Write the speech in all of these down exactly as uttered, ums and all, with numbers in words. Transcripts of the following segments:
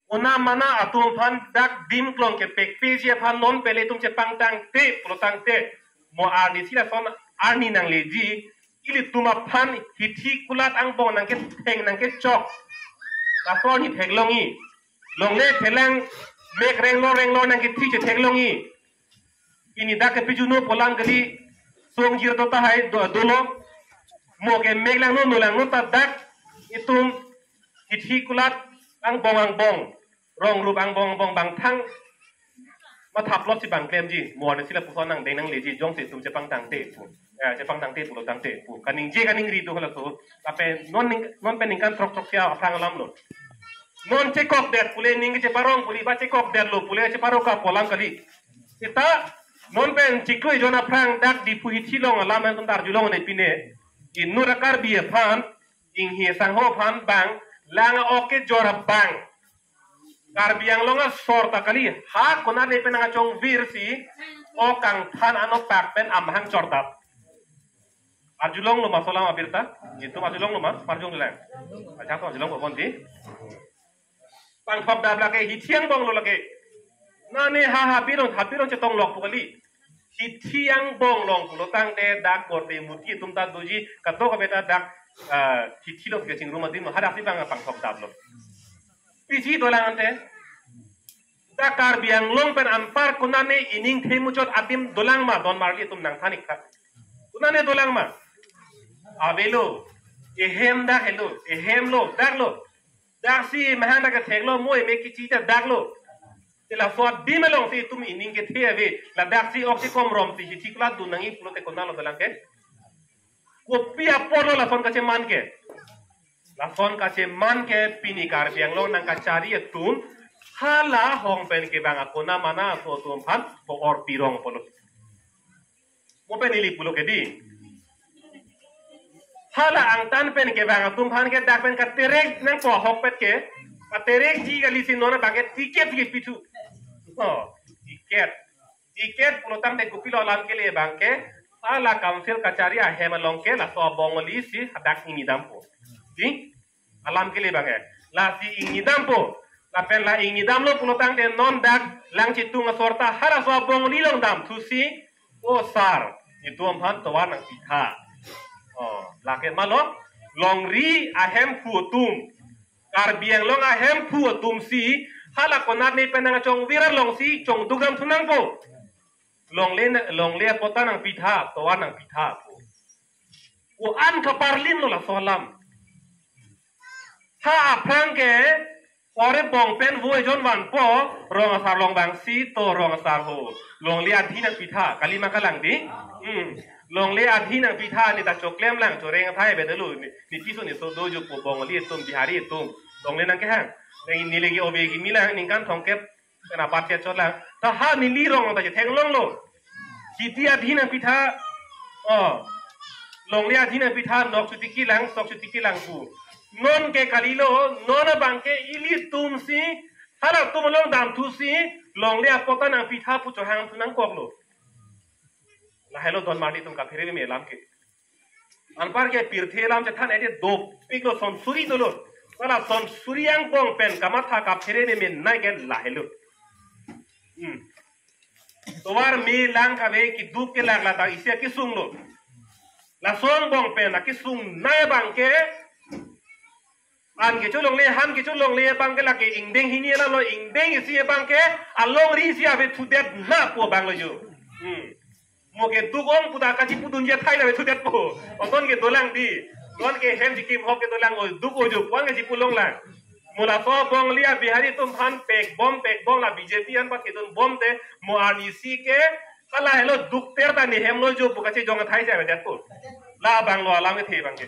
Kona mana atum aphan dak dim klong kepekpeji aphan non pen ilitum chepangtangte pulotangte, mo arnisi lason arni nangleji, ilitum aphan hithi kulat angbong nangketheng nangkechok, laso arni theklongji. Longle thelang mek renglo renglo nangkethi chetheklongji. Pini dak kepijuno pu alam kali, songjir to tahai do, dolo. Mo ke mek langno, no langno ta dak itum hithi kulat angbong angbong, rong rup angbong angbong bang thang matha plot si bang klemji, mo arnisi lapuson nangdeng nangleji, jongsi itum chepangtangte pu. Ya, chepangtangte pulotangte pu. Kaningje kaningri do halaso. Lapen non ning, non pen ningkan throk throk sia aphrang alam lo. Non chekokdet pule ning cheparong pule, ba chekokdetlo pule cheparong ka pu alam kali. Seta non pen chiklo ejon aphrang dak Diphu hithi along alam nangtum ta arjulong ne pine. Inut a Karbi aphan, inghi sangho aphan bang, lang a-ok kejor abang, Karbi Anglong asor ta kali, ha konat ne pen nangkachongvirsi, ok kangthan anopak pen amahang chortap. Arjulonglo ma laso alam abirta? Itum arjulonglo ma? Arjulong lang. Acha to arjulong ko konti. Pangthokdap lake, hithi angbonglo lake. Nane ha hapiron, hapiron chetonglok pu kali. Hithi angbong along pulotangte dak korte murti atum ta doji, kato kabe ta dak, ah, hithi along kechingrum adim lo, hadak si bang pangthokdaplo. Pisi dolang ante. Dak Karbi Anglong pen anpar konane ining themuchot adim dolang ma, don marli atum nangthan ik tha. Konane dolang ma? Avelo. Ehem dak helo, ehem lo, dak lo. Dak si mahang dak kethek lo, mo emek kichi ta dak lo. Te laso adim along si itum ining kethe ave, ladak si ok si komrom si hithi kulat dun nangji pulote konatlo dolang ke? Kopi apotlo lason kacheman ke? Lason kacheman ke pini Karbi Anglong nangkachari atum, hala hong pen kevang akona mana aso atum aphan po-or pirong pulo. Mo pen ili pulo ke di. Hala angtan pen kevang atum aphan ke dak pen katerek nangpo ahokpet ke. Katerekji kali si non abang ke ticket ke pithu. Oh, ticket. Ticket pulotangte kopilo alam kele abang ke, hala council kachari ahem along ke laso abong kali si hadak ingni dampo. Di? Alam kele abang ke. Lasi ingni dampo. Lapen la ingni damlo pulotangte non dak lang chitung asor ta halaso abong kali along damthusi, o sar, itum aphan tovar nangpitha. Oh, lake malo, longri ahemphu atum, Karbi Anglong ahemphu atum si, hala konat ne pen nangchongvir along si chongduk damthu nangpo. Longle na, longle apotta nangpitha, tovar nangpitha pu. Ko-an kaparlinlo laso alam. Ha aphrang ke, ore bong pen vo ejon vanpo, rong asar along bang si to rong asar ho. Longle adhi nangpitha, kali ma kalang di? Hmm. Longle adhi nangpitha, ne ta choklem lang, choreng athai bedelo, ne, ne piso ne so dojo po Bongali atum, Bihari atum. Longle nangkehang. Ne, ne legi ove kimi lang, ningkan thomkep, kena parche chot lang. Ta ha neli rong ta chetheklonglo. Hithi adhi nangpitha. Oh. Longle adhi nangpitha, nok chotiki lang, sok chotiki lang pu. Non ke kalilo, non abang ke ilitum si, halatum along damthusi, longle apotta nangpitha pu chohangthu nangkoklo. Lahelo don marli atum kaphere meme alam ke. Anpar ke pirthe alam chethan ede dopiklo, son suri dolo. Hala son suri angbong pen kamatha kaphere meme nai ke lahelo. Hmm. Tovar me lang kave keduk kelak lata isi akesung lo. Laso angbong pen akesung nai abang ke, an kecho longle, han kecho longle abang ke lake ingdeng hini alam lo, ingdeng isi abang ke alongri si avethudet na pu abang lo jo. Hmm. Mo keduk ong pu ta kachipudunji athai la vethudet po. Oton ke dolang di. Don ke hem chikim hok ke dolang, o duk ojo pu an kachipulong lang. Mo laso Bongali a-Bihari atum aphan pekbom pekbom, la B J P an pathedunbom te, mo arnisi ke hala helo dukter ta ne hem lo jo pu kachejong athai si avedet po. Labanglo alam kethe abang ke.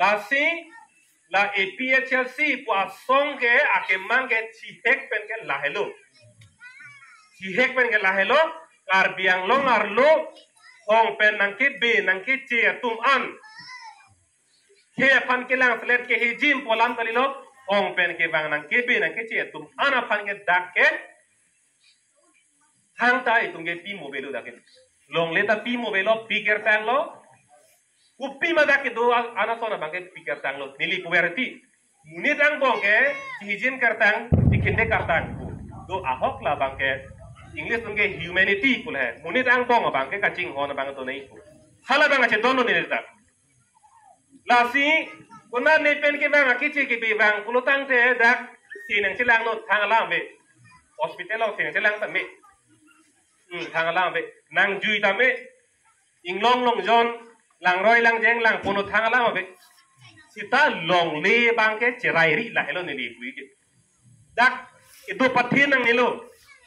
Lasi, la A P H L C pu asong ke akemang ke chihek pen ke lahelo. Chihek pen ke lahelo, Karbi Anglong arlo hong pen nangkebe nangkeche atum an, khei aphan kelang selet kehejim pu alam kalilo, hong pen kevang nangkebe nangkeche atum an aphan ke dak ke thangta itum ke pi mo avelo dak ke. Longle ta pi mo avelo, pi kertanglo. Kopi ma dak kedo an ason abang ke pi kertanglo. Neli puverti. Monit angbong ke chihijin kartang, chikhinde kartang pu. Do ahok labang ke English atum ke humanity pu le. Monit angbong abang ke kachinghon abang do nai pu. Halabang achedon lo neli ta. Lasi konat ne pen kevang, akeche kebe vang pulotangte dak si nangchelang non, thang alam ave. Hospital along si nangchelang tame. Hmm, thang alam ave. Nangjui tame. Inglong longjon, langroi langjeng langpon non, thang alam ave. Seta longle abang ke cherairi lahelo neli pui ke. Dak itum pathir nangnelo.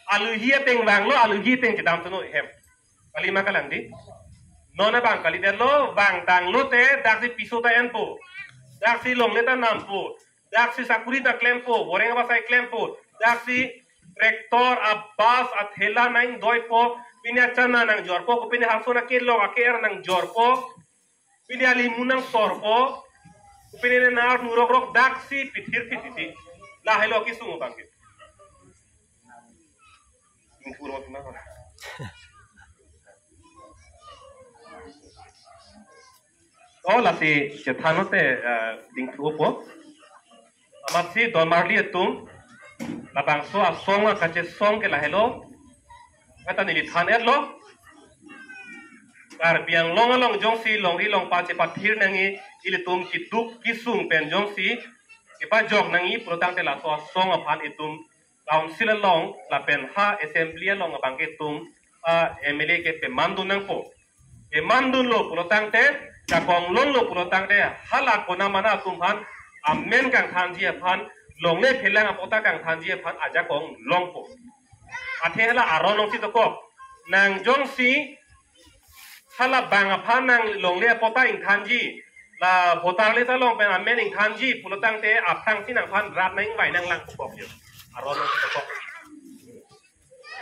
Aluhi ateng vanglo, aluhi ateng chedam tuno hem. Kali ma kalang di. Non abang kalidetlo, vangtanglote daksi piso ta enpo. Daksi longle ta nampo. Daksi sakuri ta klempo, boreng abasai klempo. Daksi tractor, abus, athela nangdoipo. Pini achana nangjorpo, kopine hason akelong aker nangjorpo. Pini alimu nangsorpo. Pini ne nar nurok rok daksi pithir phititi. Lahelo kesung abang ke. Ningpur waktu mana? Oh, lasi chethan lote, eh, dingthu po. Amatsi donmarli atum, labangso asong kachesong ke lahelo. Kata neli than-etlo. Karbi Anglong along jongsi longri longpat chepathir nangji, ilitum keduk kesung pen jongsi kepajok nangji pulotangte laso asong aphan itum council along lapen ha assembly along abang ke itum, ah, M L A ke pemandun nangpo. Pemandunlo pulotangte, jakong longlo pulotangte, hala konamana atum aphan amen kangthanji aphan, longle phelang apatta kangthanji aphan ajakong longpo. Athe hala aron alongsi dokok. Nang jongsi halabang aphan nang longle apatta ingthanji, la voter list along pen amen ingthanji pulotangte, aphrangsi nangphan rat nang-ingvai nanglangkok yo. Aron alongsi dokok.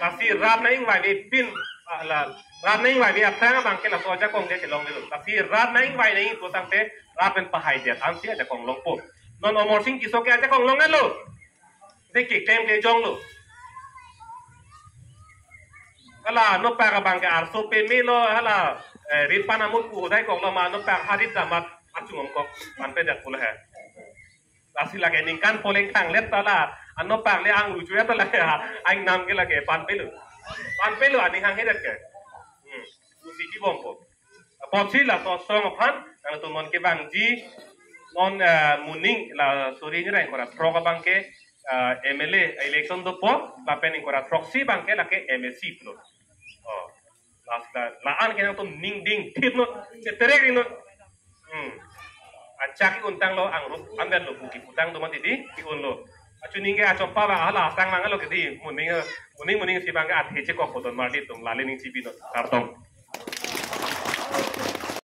Lasi rat nang-ingvaive pin, ah, la, rat nang-ingvaive aphrang abang ke laso ajakong ke kelonglelo. Lasi rat nang-ingvai nangji pulotangte rat pen pahaidet ansi ajakong longpo. Non Amarsing Tisso ke ajakong longlo. Dei keklem kejonglo. Hala nopak abang ke arso pemelo, hala, eh, rit pan amut pu hodai koklo ma, nopak harit damat achung ongkok, panpedet pulo he. Lasi lake ningkan poleng tanglet ta la, anopak le angru chuya ta la, aingnam ke lake panpelo. Panpelo, aning hanghedet ke. Hmm. Usi kibompo. Apotsi laso asong aphan nangtum non kevangji, non, eh, moning la suri ni ra ingkoi ra throk abang ke, eh, M L A election dopo, lapen ingkoi ra throksi abang ke lake M A C pulo. Oh. Lasi la, la-an ke nangtum ning dingthip non, cheterek ri non. Hmm. Achak ki-untanglo, angrup anvetlo pu keputang do mati di, ki-unlo. Achu ning ke achompa ba hala asang mangalo ke di, moning, moning, moning si abang ke athe chekokpo donmarli atum, lale ning chibi non, kartong.